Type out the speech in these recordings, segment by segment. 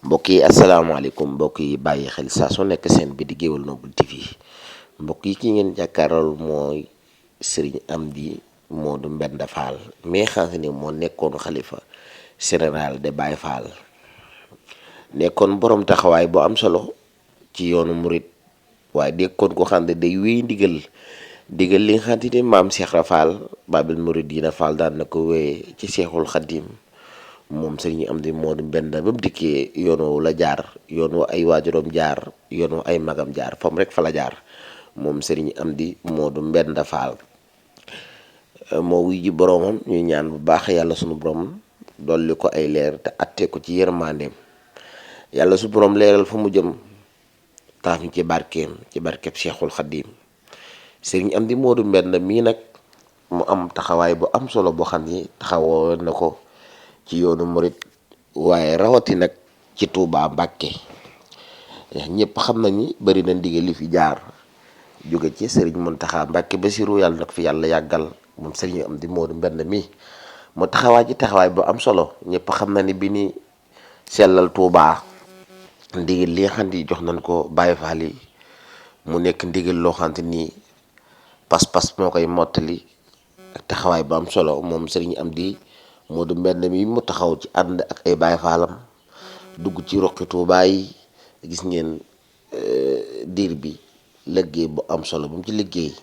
mbokk yi asalaamaaleykum mbokk yi bàyyi xel saa su nekk seen bi di Géwël Noble TV mbokk yi ki ngeen jàkkaarool mooy Serigne Amdy Modou Mbenda Fall mi nga xam ne moo nekkoon xalifa général de Baye Fall nekkoon borom taxawaay bu am solo ci yoonu murit waaye nekkoon ko xam ne day wéy ndigal li nga xam ne maam Cheikh Ibra Fall Babil Mouridina Fall daan na ko wéyee ci Cheikhul Khadim moom Serigne Amdy Modou Mbenda ba mu dikkee yoon woowu la jaar yoon wa ay waajuram jaar yoon wa ay magam jaar fam rek fa la jaar moom Serigne Amdy Modou Mbenda Fall moo wuy ji boroomam ñuy ñaan bu baax yàlla sunu borom dolli ko ay leer te atte ko ci yërmandeem yàlla su borom leeral fa mu jëm taaf ñu ci barkeeb Cheikhul Khadim Serigne Amdy Modou Mbenda mii nag mu am taxawaay bu am solo boo xam ni taxawoo na ko ci yoonu murit waaye rawati nag ci Touba Mbàkke ñëpp xam nañ ni bari na ndigal li fi jaar jóge ci Serigne Mountakha Mbàkke Basiru yàlla nag fi yàlla yàggal moom Serigne Amdy Modou Mbenda mi mu taxawaay ci taxawaay bu am solo ñëpp xam na ni bi ni sellal Touba ndigal li nga xam ni jox nañ ko Baye Fall yi mu nekk ndigal loo xam ni pas-pas moo koy mottali ak taxawaay bu am solo moom Serigne Amdy Modou Mbenda mi mu taxaw ci ànd ak ay Baye Fallam dugg ci roqi Touba yi gis ngeen diir bi liggéey bu am solo bu mu ci liggéey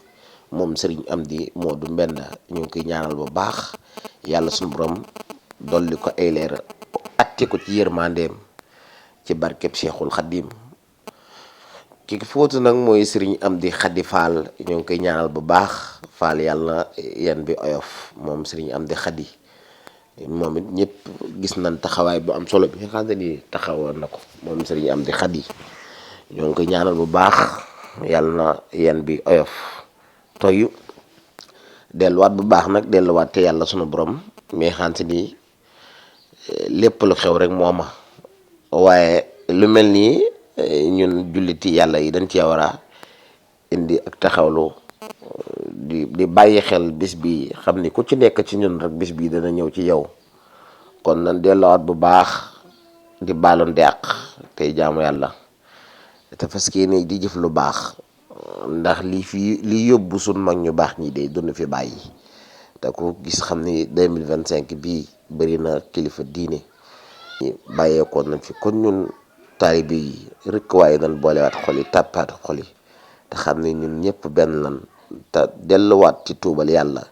moom Serigne Amdy Modou Mbenda ñu ngi koy ñaanal bu baax yàlla suñu borom dolli ko ay leer atte ko ci yërmandeem ci barkeb Cheikhul Khadim ki fóotu nag mooy Serigne Amdy Khady Fall ñu ngi koy ñaanal bu baax Fall yàlla yan bi oyof moom Serigne Amdy Khady moom it ñëpp gis nañ taxawaay bu am solo bi nga xam ne ni taxawoon na ko moom Serigne Amdy Khady ñoo ngi koy ñaanal bu baax yàlla na yan bi oyof toyu delluwaat bu baax nag delluwaat te yàlla sunu borom mais xam ni lépp lu xew rek mooma waaye lu mel nii ñun julliti yàlla yi dañ cee war a indi ak taxawlu di bàyyi xel bis bi xam ni ku ci nekk ci ñun rek bis bi dana ñëw ci yow kon nan delluwaat bu baax di baaloon di àq tey jaamu yàlla te fas yéene di jëf lu baax ndax li yóbbu suñ mag ñu baax ñi de dund fi bàyyi te ku gis xam ni 2025 bii bëri na kilifa diine bàyyeekoon nañ fi kon ñun taalibe yi rek waaye nañ boolewaat xol yi tàppaat xol yi te xam ne ñun ñëpp benn lan te delluwaat ci tuubal yàlla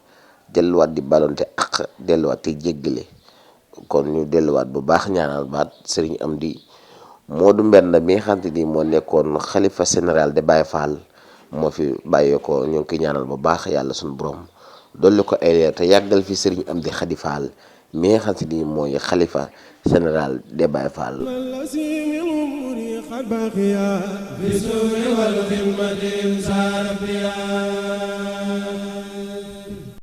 delluwaat di balonte ak delluwaat te jéggale kon ñu delluwaat bu baax ñaanal baat Serigne Amdy Modou Mbenda mi nga xam ni moo nekkoon xalifa général de Baye Fall moo fi bàyyeekoo ñu ngi koy ñaanal bu baax yàlla suñu borom dolli ko ay leer te yàggal fi Serigne Amdy Khady Fall mi nga xam ni mooy xalifa général de Baye Fall. بالسوء والخدمة إن سار بها